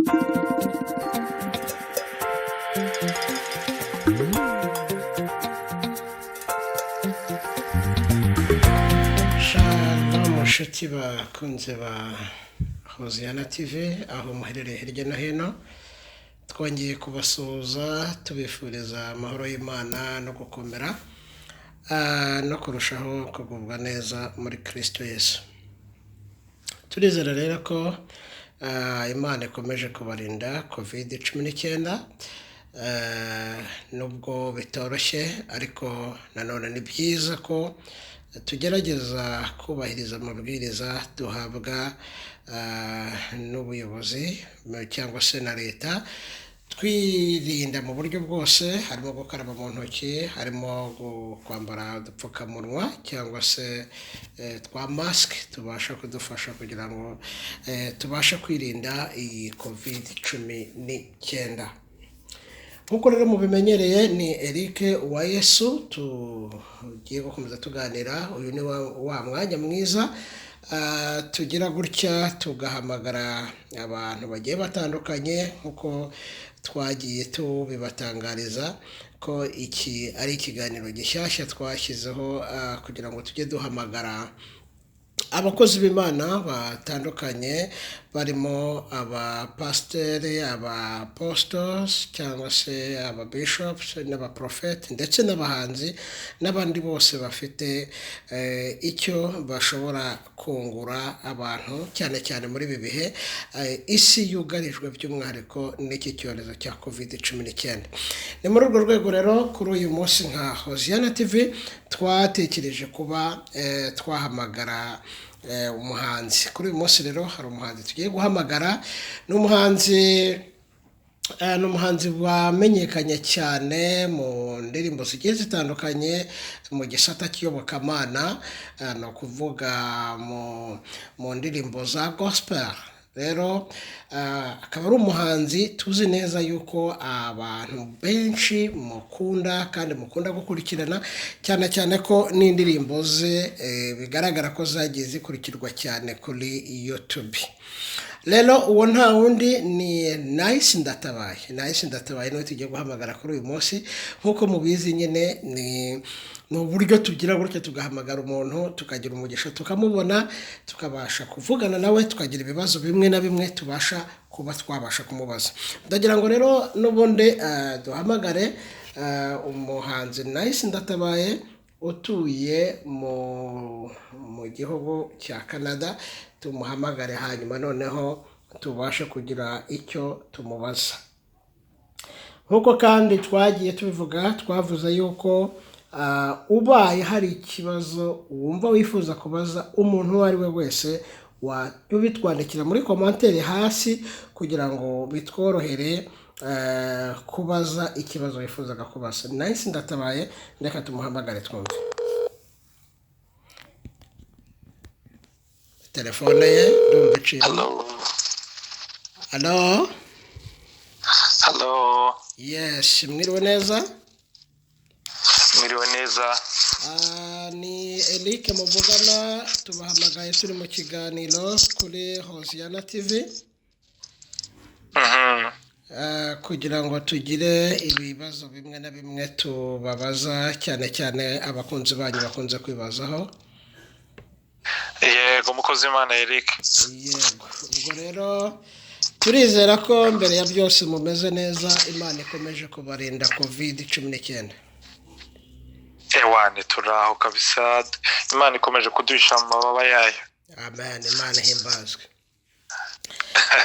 Shalom nshuti bakunze ba Hoziyana TV, aho muherereye hirya no hino, twongeye kubasuhuza tubifuriza amahoro y'Imana no gukomera, no kurushaho kugubwa neza muri Kristo Yesu. Turizera rero ko Imana ikomeje kubarinda COVID-19, nubwo bitoroshye, ariko nanone ni byiza ko tugerageza kubahiriza amabwiriza duhabwa n'ubuyobozi cyangwa se na leta, twirinda mu buryo bwose, harimo gukaraba mu ntoki, harimo kwambara udupfukamunwa cyangwa se twa masike, tubasha kudufasha kugira ngo tubashe kwirinda iyi COVID-19. Nk'uko rero mubimenyereye, ni Eric Uwayesu tugiye gukomeza tuganira. Uyu ni wa mwanya mwiza, tugira gutya tugahamagara abantu bagiye batandukanye, nk'uko twagiye tubibatangariza ko iki ari ikiganiro gishyashya twashyizeho, kugira ngo tujye duhamagara abakozi b'Imana batandukanye, barimo abapasiteri, abapositosi cyangwa se ababishopusi n'abaprofeti ndetse n'abahanzi n'abandi bose bafite icyo bashobora kungura abantu, cyane cyane muri ibi bihe isi yugarijwe by'umwihariko n'iki cyorezo cya COVID-19. Ni muri urwo rwego rero kuri uyu munsi nka Hoziyana TV twatekereje kuba twahamagara umuhanzi. Kuri uyu munsi rero hari umuhanzi tugiye guhamagara, ni umuhanzi wamenyekanye cyane mu ndirimbo zigiye zitandukanye mu gisata cy'iyobokamana, ni ukuvuga mu ndirimbo za gospel. Rero akaba ari umuhanzi tuzi neza yuko abantu benshi mukunda kandi mukunda gukurikirana, cyane cyane ko n'indirimbo ze bigaragara ko zagiye zikurikirwa cyane kuri YouTube. Rero uwo nta wundi ni Nice Ndatabaye. Nice Ndatabaye niwe tugiye guhamagara kuri uyu munsi. Nk'uko mubizi nyine, ni uburyo tugira gutya tugahamagara umuntu, tukagira umugisha tukamubona, tukabasha kuvugana nawe, tukagira ibibazo bimwe na bimwe tubasha kuba twabasha kumubaza. Ndagira ngo rero n'ubundi duhamagare umuhanzi Nice Ndatabaye utuye mu gihugu cya Canada, tumuhamagare hanyuma noneho tubashe kugira icyo tumubaza. Nk'uko kandi twagiye tubivuga, twavuze yuko ubaye hari ikibazo wumva wifuza kubaza umuntu uwo ari we wese, wajya ubitwandikira muri komantere hasi kugira ngo bitworohere kubaza ikibazo wifuzaga kubaza. Nice Ndatabaye, reka tumuhamagare twumve. Telefone ye ndumva iciye. Hello. Hello. Hello. Yes, mwiriwe neza? Mwiriwe neza. Ni Eric muvugana, tubahamagaye turi mu kiganiro kuri Hoziyana TV. Kugira ngo tugire ibibazo bimwe na bimwe tubabaza, cyane cyane abakunzi banyu bakunze kwibazaho. Yego, mukozi Imana Eric. Yego, ubwo rero turizera ko mbere ya byose mumeze neza, Imana ikomeje kubarinda COVID-19. Ewane, turaho kabisa, Imana ikomeje kuduhisha mu mababa yayo. Amen, Imana ihimbazwe.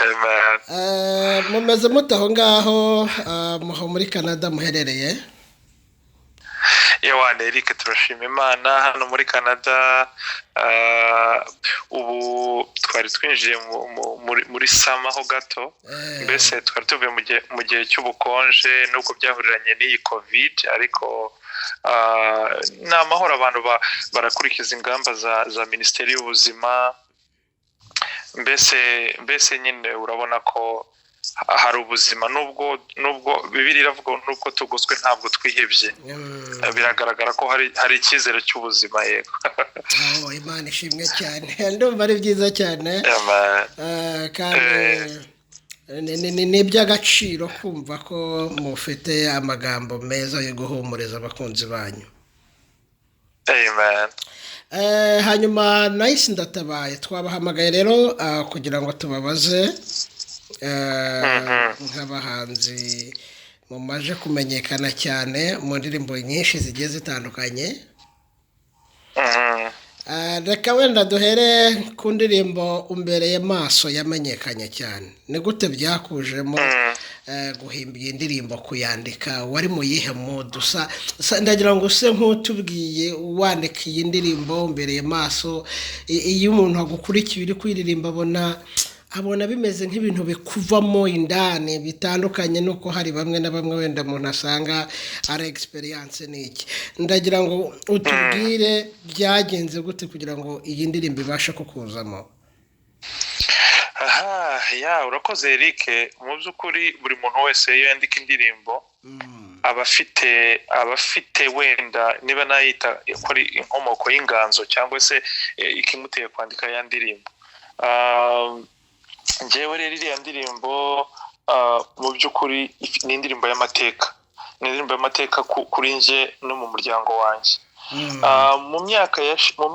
Amen. Mumeze mute aho ngaho, muho muri Canada muherereye? Ewane Eric, turashima Imana hano muri Canada. Ubu twari twinjiye muri sama ho gato, mbese twari tuvuye mu gihe cy'ubukonje nubwo byahuriranye n'iyi COVID, ariko ni amahoro, abantu barakurikiza ingamba za Minisiteri y'Ubuzima. Mbese nyine urabona ko hari ubuzima, nubwo Bibiliya iravuga nubwo tugoswe ntabwo twihebye. Biragaragara ko hari icyizere cy'ubuzima. Yego. Oh, Imana ishimwe cyane, ndumva ari byiza cyane. Amen. Kandi Ni iby'agaciro kumva ko mufite amagambo meza yo guhumuriza abakunzi banyu. Amen. Hanyuma Nice Ndatabaye, twabahamagaye rero kugira ngo tubabaze nk'abahanzi mumaje kumenyekana cyane mu ndirimbo nyinshi zigiye zitandukanye. Reka wenda duhere ku ndirimbo "Umbereye Maso" yamenyekanye cyane. Ni gute byakujemo guhimba iyi ndirimbo, kuyandika? Wari mu yihe mood? Ndagira ngo use nk'utubwiye wandika iyi ndirimbo "Umbereye Maso". Iyo umuntu agukurikiye uri kuririmba, abona bimeze nk'ibintu bikuvamo indani, bitandukanye n'uko hari bamwe na bamwe wenda umuntu asanga ari experience n'iki. Ndagira ngo utubwire byagenze gute kugira ngo iyi ndirimbo ibashe kukuzamo. Aha ya, urakoze Eric. Mu by'ukuri buri muntu wese iyo yandika indirimbo aba afite wenda niba nayita ko ari inkomoko y'inganzo cyangwa se ikimuteye kwandika ya ndirimbo. Njyewe rero iriya ndirimbo mu by'ukuri ni indirimbo y'amateka, ni indirimbo y'amateka kuri njye no mu muryango wanjye. Mu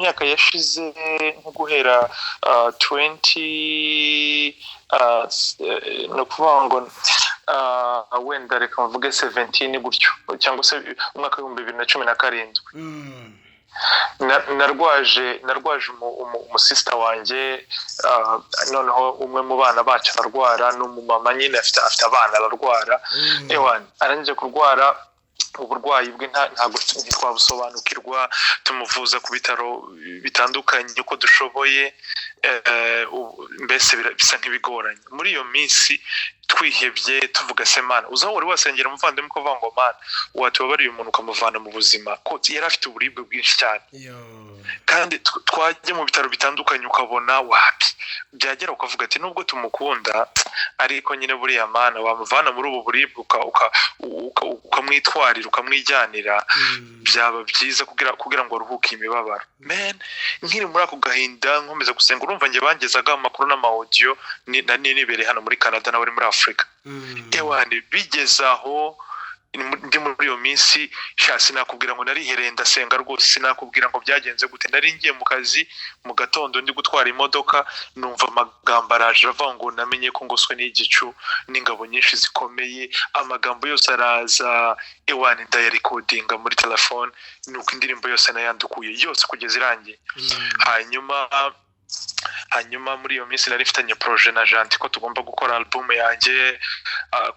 myaka yashize, nko guhera 20, ni ukuvuga ngo wenda reka mvuge 17 gutyo, cyangwa se umwaka w'2017, narwaje umusisita wanjye. Noneho umwe mu bana bacu ararwara, ni umumama nyine afite abana, ararwara. Ewan, arangije kurwara, uburwayi bwe ntabwo ntitwabusobanukirwa, tumuvuza ku bitaro bitandukanye uko dushoboye, mbese bisa nk'ibigoranye. Muri iyo minsi twihebye, tuvuga: "Se Mana, uzi aho wari wasengera umuvandimwe ukavuga ngo Mana, watubabariye umuntu ukamuvana mu buzima?" Ko yari afite uburibwe bwinshi cyane. Yo. Kandi twajya mu bitaro bitandukanye ukabona wapi, byagera ukavuga ati: "Nubwo tumukunda, ariko nyine buriya Mana wamuvana muri ubu buribwe ukamwitwarira, ukamwijyanira, byaba byiza kugira ngo aruhuke imibabaro." Men, nkiri muri ako gahinda nkomeza gusenga, urumva njye bangezaga amakuru n'ama audio, nari nibereye hano muri Canada, nawe ari muri Afurika. Ewani, bigeze aho ndi muri iyo minsi sha, sinakubwira ngo narihereye ndasenga rwose, sinakubwira ngo byagenze gute. Nari ngiye mu kazi mu gatondo, ndi gutwara imodoka, numva amagambo araje aravuga ngo: "Namenye ko ngoswe n'igicu n'ingabo nyinshi zikomeye." Amagambo yose araza, ewani, ndayarecordinga muri telefone, nuko indirimbo yose nayandukuye yose kugeza irangiye. Hanyuma muri iyo minsi nari mfitanye projet na Janti ko tugomba gukora album yanjye,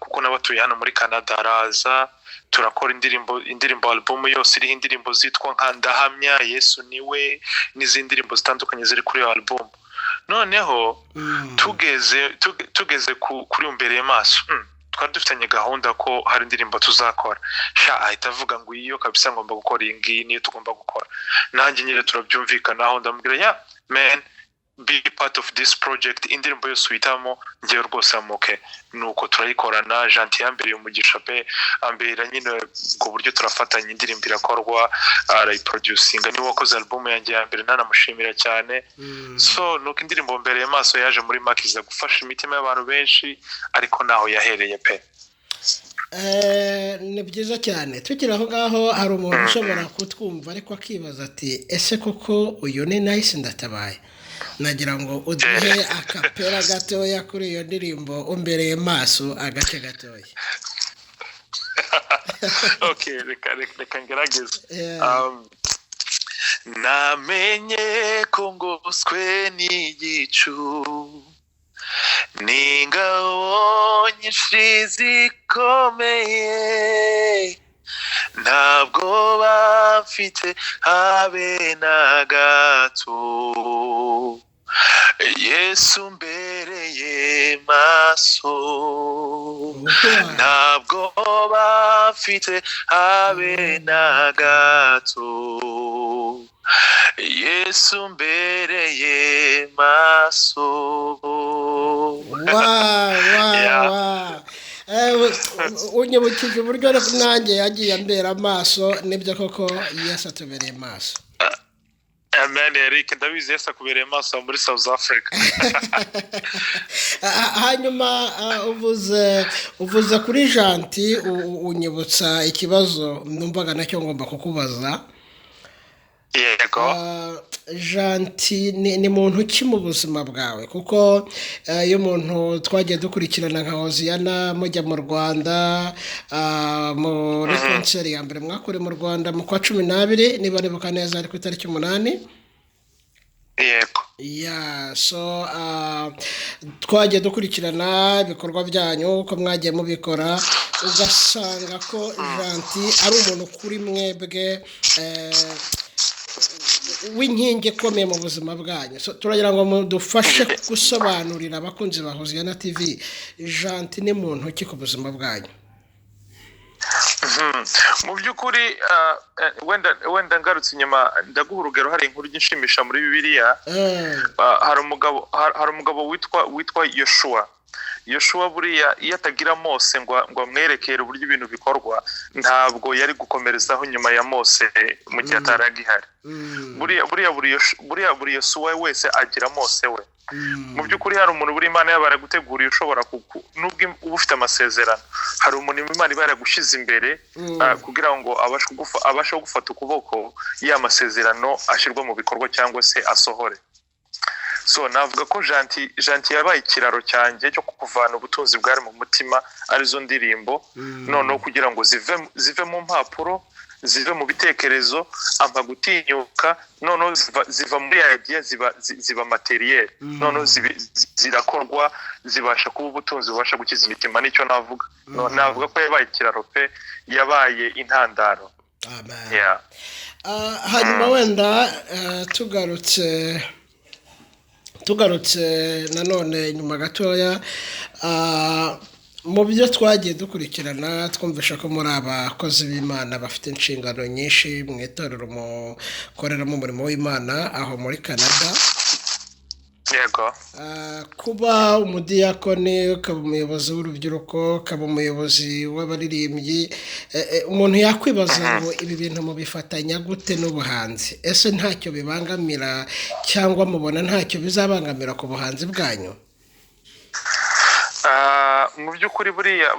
kuko nawe atuye hano muri Canada, araza turakora indirimbo, album yose iriho indirimbo zitwa nka "Ndahamya", "Yesu Niwe" n'izindi ndirimbo zitandukanye ziri kuri iyo album. Noneho tugeze kuri "Umbereye Maso", twari dufitanye gahunda ko hari indirimbo tuzakora sha, ahita avuga ngo: "Iyo kabisa ngomba gukora iyi ngiyi, niyo tugomba gukora." Nanjye nyine turabyumvikanaho, ndamubwira: "Yeah man, be part of this project, indirimbo yose uhitamo ngewe rwose amuke." Nuko turayikorana. Janti yambereye umugisha pe, ambera nyine ubwo buryo, turafatanya, indirimbo irakorwa, arayiproducinga, niwe wakoze album yanjye ya mbere, nanamushimira cyane. So nuko indirimbo "Mbereye Maso" yaje muri makiza gufasha imitima y'abantu benshi, ariko naho yahereye pe. Ni byiza cyane. Tukiri aho ngaho, hari umuntu ushobora kutwumva ariko akibaza ati: "Ese koko uyu ni Nice Ndatabaye?" Nagira ngo uduhe acapella gatoya kuri iyo ndirimbo "Umbereye Maso", agace gatoya. Okay, reka ngerageze. Yeah. Namenye ko ngoswe n'igicu n'ingabo nyinshi zikomeye, ntabwo bafite habe na gato, Yesu mbereye maso. Ntabwo bafite habe na gato, Yesu mbereye maso. Wa Yeah. wa. Unyibukije uburyo nanjye yagiye ambera amaso. Nibyo koko, Yesu atubereye maso. Amen Eric, ndabizi Yesu akubereye maso muri South Africa. Hanyuma uvuze kuri Gentil, unyibutsa ikibazo numvaga nacyo ngomba kukubaza. Yego. Gentil ni muntu ki mu buzima bwawe? Kuko iyo umuntu twagiye dukurikirana nka Hoziyana mujya mu Rwanda, muri konseri ya mbere mwakoreye mu Rwanda mu kwa 12, niba nibuka neza ari ku itariki 8. Yego. Yeah, so twagiye dukurikirana ibikorwa byanyu uko mwagiye mubikora, ugasanga ko Gentil ari umuntu kuri mwebwe w'inkingi ikomeye mu buzima bwanyu. So, turagira ngo mudufashe gusobanurira abakunzi ba Hoziyana TV, Gentil ni muntu ki ku buzima bwanyu? Mu by'ukuri wenda ngarutse inyuma ndaguha urugero, hari inkuru inshimisha muri Bibiliya. Hari umugabo witwa Yoshua. Yoshua buriya iyo atagira Mose ngo amwerekere uburyo ibintu bikorwa, ntabwo yari gukomerezaho nyuma ya Mose mu gihe atari agihari. Buriya buri Yosuwa wese agira Mose we. Mu by'ukuri hari umuntu buri Imana yaba yaraguteguriye ushobora, nubwo uba ufite amasezerano, hari umuntu Imana iba yaragushyize imbere kugira ngo abashe gufata ukuboko ya masezerano ashyirwa mu bikorwa cyangwa se asohore. So navuga ko Gentil yabaye ikiraro cyanjye cyo kuvana ubutunzi bwari mu mutima, arizo ndirimbo, noneho kugira ngo zive mu mpapuro, zive mu bitekerezo, ampa gutinyuka, noneho ziva muri idea ziba materiel, noneho zirakorwa, zibasha kuba ubutunzi bubasha gukiza imitima. Nicyo navuga. Navuga ko yabaye ikiraro pe, yabaye intandaro. Amen. Yeah. Hanyuma wenda tugarutse nanone nyuma gatoya, mu byo twagiye dukurikirana twumvisha ko muri abakozi b'Imana bafite inshingano nyinshi mu itorero mukoreramo umurimo w'Imana aho muri Canada. Yego. Kuba umudiyakoni, ukaba umuyobozi w'urubyiruko, ukaba umuyobozi w'abaririmbyi, umuntu yakwibaza ngo ibi bintu mubifatanya gute n'ubuhanzi? Ese ntacyo bibangamira cyangwa mubona ntacyo bizabangamira ku buhanzi bwanyu? Mu by'ukuri buriya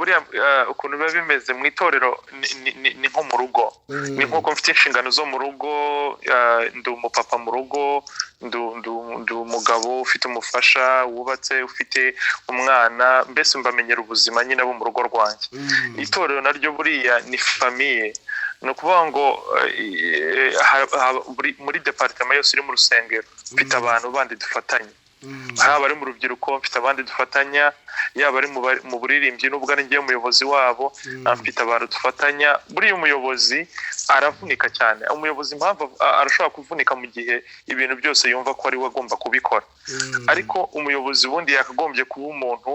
ukuntu biba bimeze mu itorero ni nko mu rugo. Ni nk'uko mfite inshingano zo mu rugo, ndi umupapa mu rugo, ndi umugabo ufite umufasha wubatse, ufite umwana, mbese mbamenyera ubuzima nyine bo mu rugo rwanjye. Itorero naryo buriya ni famiye. Ni ukuvuga ngo muri departement yose iri mu rusengero mfite abantu bandi dufatanya. Haba ari mu rubyiruko mfite abandi dufatanya, yaba ari mu buririmbyi n'ubwo ari ngiye umuyobozi wabo, mfite abantu dufatanya. Buriya umuyobozi aravunika cyane. Umuyobozi impamvu arashobora kuvunika mu gihe ibintu byose yumva ko ari we agomba kubikora. Ariko umuyobozi ubundi yakagombye kuba umuntu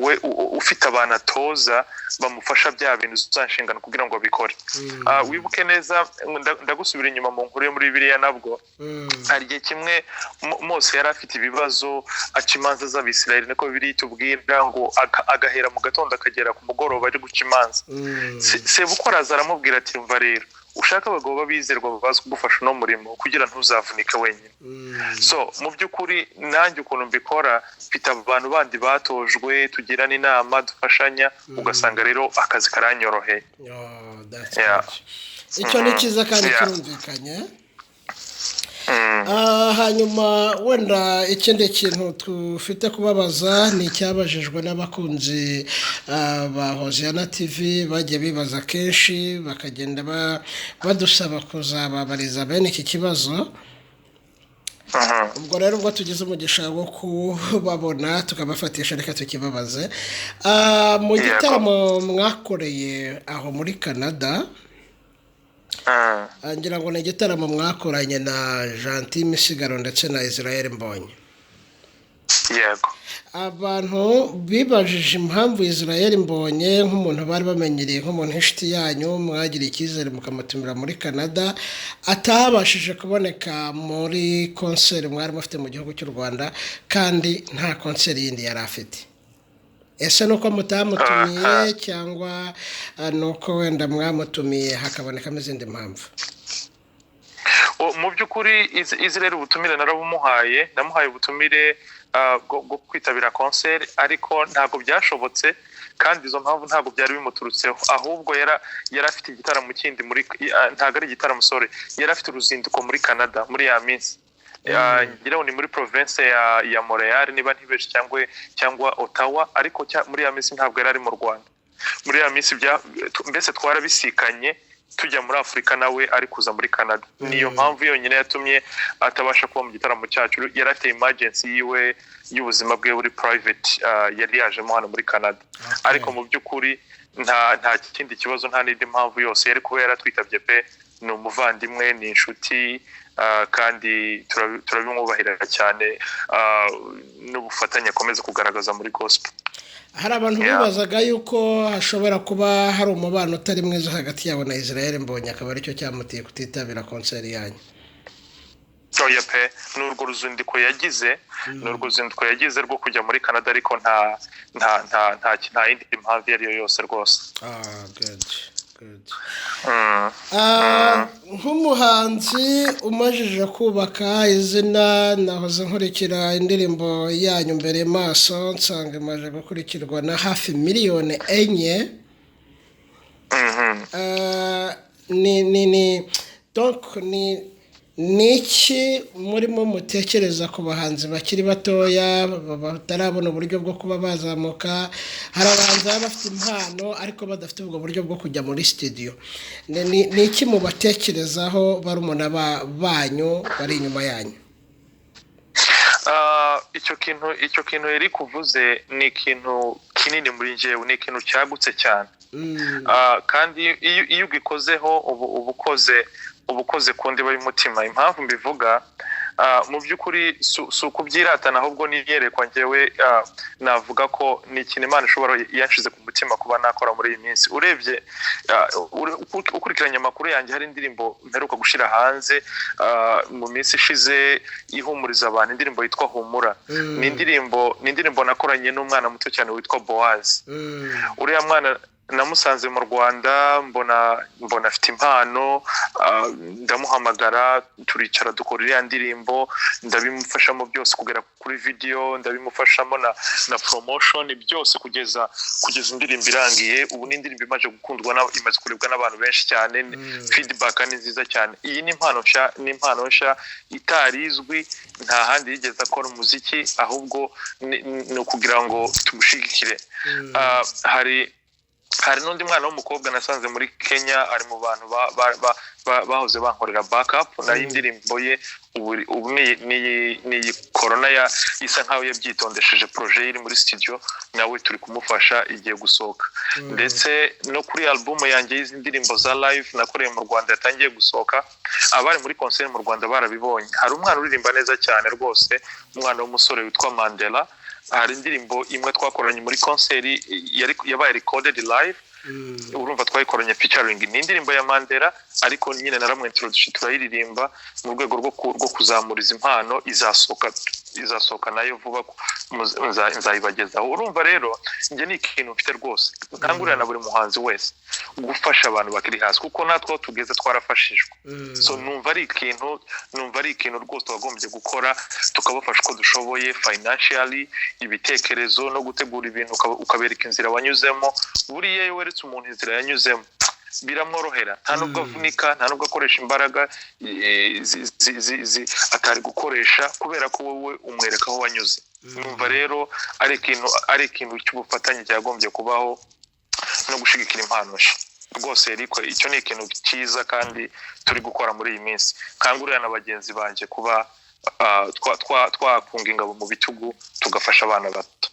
we ufite abantu atoza bamufasha bya bintu za nshingano kugira ngo abikore. Wibuke neza, ndagusubira inyuma mu nkuru yo muri Bibiliya nabwo, hari igihe kimwe Mose yari afite ibibazo, aca imanza z'Abisirayeli, niko Bibiliya itubwira ngo agahera mu gatondo akagera ku mugoroba ari guca imanza. Sebukwe araza aramubwira ati mva rero, ushaka abagabo b'abizerwa bazi kugufasha uno murimo kugira ntuzavunike wenyine. So mu by'ukuri nanjye ukuntu mbikora, mfite abantu bandi batojwe, tugirana inama, dufashanya, ugasanga rero akazi karanyoroheye. Icyo ni cyiza kandi kirumvikanye. Hanyuma wenda ikindi kintu tufite kubabaza ni icyabajijwe n'abakunzi ba Hoziyana TV, bagiye bibaza kenshi bakagenda badusaba kuzababariza bene iki kibazo. Ubwo rero ubwo tugize umugisha wo kubabona tukabafatisha, reka tukibabaze. Mu gitaramo mwakoreye aho muri Canada, ngira ngo ni igitaramo mwakoranye na Gentil Misigaro ndetse na Israel Mbonyi. Yego. Abantu bibajije impamvu Israel Mbonyi nk'umuntu bari bamenyereye, nk'umuntu inshuti yanyu, mwagiriye icyizere mukamutumira muri Canada, atabashije kuboneka muri konseri mwari mufite mu gihugu cy'u Rwanda, kandi nta konseri yindi yari afite. Ese nuko mutamutumiye cyangwa nuko wenda mwamutumiye hakabonekamo izindi mpamvu? Mu by'ukuri Israel ubutumire narabumuhaye, namuhaye ubutumire bwo kwitabira concert, ariko ntabwo byashobotse, kandi izo mpamvu ntabwo byari bimuturutseho, ahubwo yari afite igitaramo kindi muri, ntabwo ari igitaramo, sorry, yari afite uruzinduko muri Canada muri ya minsi. Ngira ngo ni muri province ya Montreal niba ntibeshe, cyangwa Ottawa, ariko muri ya minsi ntabwo yari ari mu Rwanda. Muri ya minsi mbese twarabisikanye tujya muri Afurika, nawe ari kuza muri Canada. Niyo mpamvu yonyine yatumye atabasha kuba mu gitaramo cyacu. Yari afite emergency yiwe y'ubuzima bwe buri private, yari yajemo hano muri Canada. Ariko mu by'ukuri nta kindi kibazo, nta n'indi mpamvu yose, yari kuba yaratwitabye pe. Ni umuvandimwe, ni inshuti, kandi turabimwubahira cyane, n'ubufatanye akomeza kugaragaza muri gospel. Hari abantu bibazaga yuko hashobora kuba hari umubano utari mwiza hagati yabo na Israel Mbonyi, akaba aricyo cyamuteye kutitabira concert yanyu. Oya pe, ni urwo ruzinduko yagize, ni urwo ruzinduko yagize rwo kujya muri Canada, ariko nta yindi mpamvu iyo ari yo yose rwose. Ah, good, good. Nk'umuhanzi umajije kubaka izina, nahoze nkurikira indirimbo yanyu mbere maso, nsanga imaze gukurikirwa na hafi 4 miliyoni. Ni donc ni iki murimo mutekereza ku bahanzi bakiri batoya batarabona uburyo bwo kuba bazamuka? Hari abahanzi baba bafite impano ariko badafite ubwo buryo bwo kujya muri studio. Ni iki mubatekerezaho, barumuna banyu bari inyuma yanyu? Icyo kintu Eric uvuze ni ikintu kinini muri njyewe, ni ikintu cyagutse cyane. Kandi iyo ugikozeho uba ukoze ku ndiba y'umutima. Impamvu mbivuga, mu by'ukuri si ukubyiratana, ahubwo niyerekwa njyewe, navuga ko ni ikintu Imana ishobora yanshize ku mutima kuba nakora muri iyi minsi. Urebye, ukurikiranye amakuru yanjye, hari indirimbo mperuka gushyira hanze mu minsi ishize ihumuriza abantu, indirimbo yitwa Humura. Ni indirimbo nakoranye n'umwana muto cyane witwa Boaz. Uriya mwana namusanze mu Rwanda, mbona afite impano, ndamuhamagara, turicara dukora iriya ndirimbo, ndabimufashamo byose kugera kuri video, ndabimufashamo na promotion byose kugeza indirimbo irangiye. Ubu ni indirimbo imaze gukundwa, imaze kurebwa n'abantu benshi cyane, feedback ni nziza cyane. Iyi ni impano nshya, ni impano nshya itari izwi, nta handi yigeze akora umuziki, ahubwo ni ukugira ngo tumushyigikire. Hari n'undi mwana w'umukobwa nasanze muri Kenya, ari mu bantu bahoze bankorera backup, nayo indirimbo ye ubu ni iyi corona ya isa nkaho yabyitondesheje, projet ye iri muri studio, nawe turi kumufasha, igiye gusohoka. Ndetse no kuri album yanjye y'izi ndirimbo za live nakoreye mu Rwanda yatangiye gusohoka, abari muri concert mu Rwanda barabibonye. Hari umwana uririmba neza cyane rwose, umwana w'umusore witwa Mandela. Hari indirimbo imwe twakoranye muri concert yabaye recorded live. Urumva twayikoranye featuring, ni indirimbo ya Mandela, ariko nyine naramwintroduce turayiririmba mu rwego rwo kuzamura izi impano. Izasohoka nayo vuba, nzayibagezaho. Urumva rero njye ni ikintu mfite rwose nkangurira na buri muhanzi wese gufasha abantu bakiri hasi, kuko natwe aho tugeze twarafashijwe. So numva ari ikintu rwose twagombye gukora, tukabafasha uko dushoboye, financially, ibitekerezo no gutegura ibintu, ukabereka inzira wanyuzemo. Buriya iyo weretse umuntu inzira yanyuzemo biramworohera, nta nubwo avunika, nta nubwo akoresha imbaraga atari gukoresha, kubera ko wowe umwereka aho wanyuze. Numva rero ari ikintu cy'ubufatanye cyagombye kubaho no gushyigikira impano nshya rwose. Ariko icyo ni ikintu cyiza kandi turi gukora muri iyi minsi, nkangurira na bagenzi banjye kuba twakunga ingabo mu bitugu, tugafasha abana bato.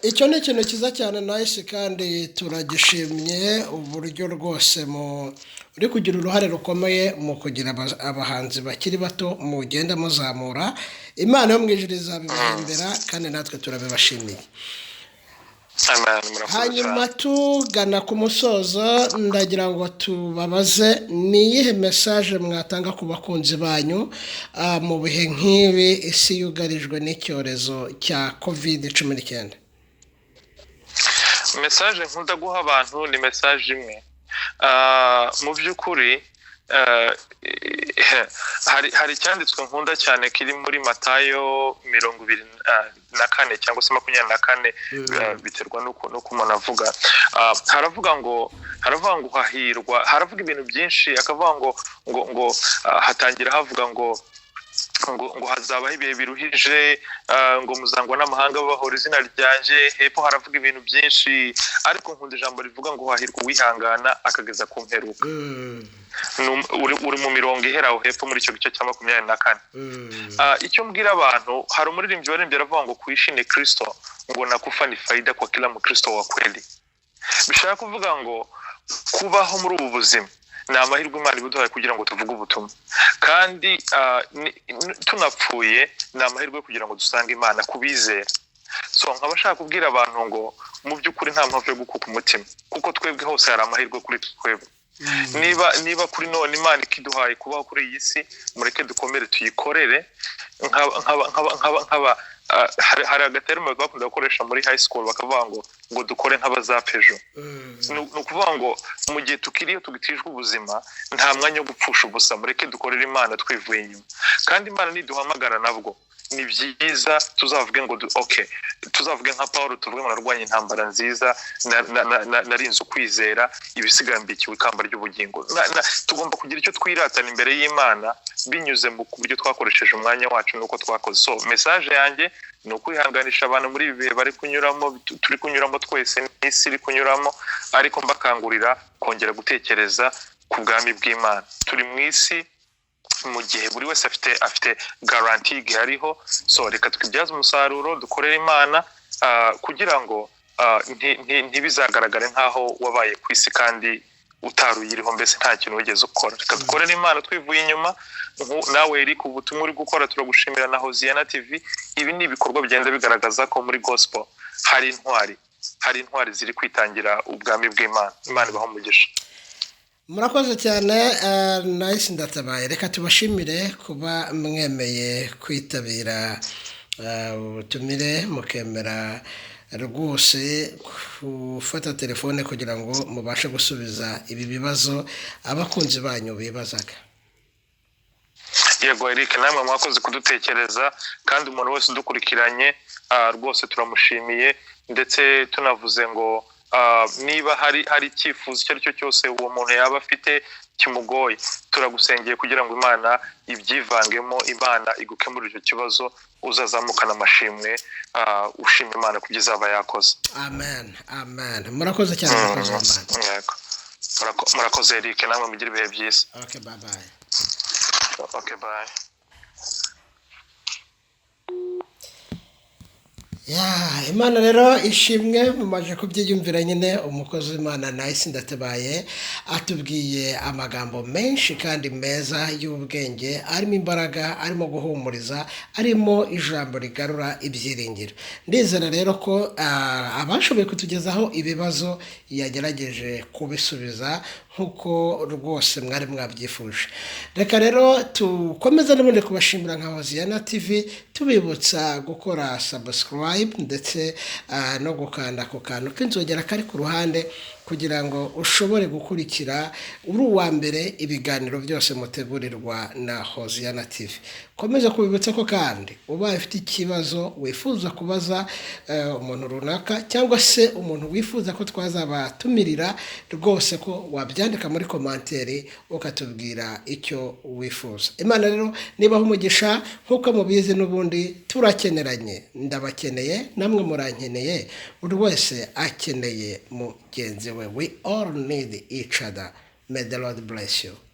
Icyo ni ikintu cyiza cyane, Nice, kandi turagishimye uburyo rwose mu uri kugira uruhare rukomeye mu kugira abahanzi bakiri bato mugenda muzamura. Imana yo mu ijuru izabibahembera, kandi natwe turabibashimiye. Amen, murakoze Hanyuma cyane. tugana ku musozo, ndagira ngo tubabaze: ni iyihe message mwatanga ku bakunzi banyu mu bihe nk'ibi isi yugarijwe n'icyorezo cya COVID-19? Message nkunda guha abantu ni message imwe. Mu by'ukuri Hari icyanditswe nkunda cyane kiri muri Matayo 24 cyangwa se 24, biterwa n'uko umuntu avuga. Haravuga ngo hahirwa, haravuga ibintu byinshi, akavuga ngo hatangira havuga ngo hazabaho ibihe biruhije, ngo muzangwa n'amahanga babahora izina ryanjye. Hepfo haravuga ibintu byinshi, ariko nkunda ijambo rivuga ngo hahirwa uwihangana akageza ku mperuka. Uri mu mirongo ihera aho hepfo muri icyo gice cya 24. Icyo mbwira abantu, hari umuririmbyi waririmbye aravuga ngo kuishi ni Kristo, ngo nakufa ni faida kwa kila mukristo wa kweli. Bishaka kuvuga ngo kubaho muri ubu buzima ni amahirwe Imana ibuduhaye kugira ngo tuvuge ubutumwa, kandi tunapfuye ni amahirwe kugira ngo dusange Imana kubizera. So nkaba nshaka kubwira abantu ngo mu by'ukuri nta mpamvu yo gukuka umutima, kuko twebwe hose hari amahirwe kuri twebwe. Niba kuri none Imana ikiduhaye kubaho kuri iyi si, mureke dukomere tuyikorere. Nkaba hari agaterme bakunda gukoresha muri high school bakavuga ngo dukore nk'abazapejo. Ni ukuvuga ngo mu gihe tukiriyo tugitijwe ubuzima, nta mwanya wo gupfusha ubusa, mureke dukorere Imana twivuye inyuma. Kandi Imana niduhamagara nabwo ni byiza, tuzavuge ngo okay, tuzavuge nka Paul, tuvuge ngo narwanye intambara nziza, narinze ukwizera, ibisigaye mbikiwe ikamba ry'ubugingo. Tugomba kugira icyo twiratana imbere y'Imana binyuze mu buryo twakoresheje umwanya wacu nuko twakoze. So message yanjye ni ukwihanganisha abantu muri ibi bihe bari kunyuramo, turi kunyuramo twese, n'isi iri kunyuramo, ariko mbakangurira kongera gutekereza ku bwami bw'Imana. Turi mu isi mu gihe buri wese afite garanti ihariho. So reka twibyaze umusaruro, dukorere Imana, kugira ngo ntibizagaragare nk'aho wabaye ku isi kandi utaruyiriho, mbese nta kintu wigeze ukora. Reka dukorere Imana twivuye inyuma. Nawe Eric, ubutumwa uri gukora turagushimira, na Hoziyana TV. Ibi ni ibikorwa bigenda bigaragaza ko muri gospel hari intwari ziri kwitangira ubwami bw'Imana. Imana ibahe umugisha. Murakoze cyane, Nice Ndatabaye. Reka tubashimire kuba mwemeye kwitabira ubutumire, mukemera rwose gufata telefone kugira ngo mubashe gusubiza ibi bibazo abakunzi banyu bibazaga. Yego Eric, namwe mwakoze kudutekereza, kandi umuntu wese udukurikiranye rwose turamushimiye, ndetse tunavuze ngo niba hari icyifuzo icyo ari cyo cyose uwo muntu yaba afite kimugoye, turagusengeye kugira ngo Imana ibyivangemo, Imana igukemurire icyo kibazo, uzazamukana amashimwe, ushima Imana kubyo izaba yakoze. Amen, amen. Murakoze cyane, murakoze Imana. Yego. Murakoze Eric, namwe mugire ibihe byiza. Okay, bye bye. Okay, bye. Imana rero ishimwe, mumaje kubyiyumvira nyine. Umukozi w'Imana Nice Ndatabaye atubwiye amagambo menshi kandi meza y'ubwenge, arimo imbaraga, arimo guhumuriza, arimo ijambo rigarura ibyiringiro. Ndizera rero ko abashoboye kutugezaho ibibazo yagerageje kubisubiza nk'uko rwose mwari mwabyifuje. Reka rero tukomeze n'ubundi kubashimira nka Hoziyana TV, tubibutsa gukora subscribe ndetse no gukanda ku kantu k'inzogera kari ku ruhande kugira ngo ushobore gukurikira uri uwa mbere ibiganiro byose mutegurirwa na Hoziyana TV. Komeza kubibutsa ko kandi ubaye ufite ikibazo wifuza kubaza umuntu runaka, cyangwa se umuntu wifuza ko twazabatumirira, rwose ko wabyandika muri komanteri ukatubwira icyo wifuza. Imana rero nibaha umugisha, nk'uko mubizi n'ubundi turakeneranye, ndabakeneye namwe murankeneye, buri wese akeneye mugenzi we. We all need each other. May the Lord bless you.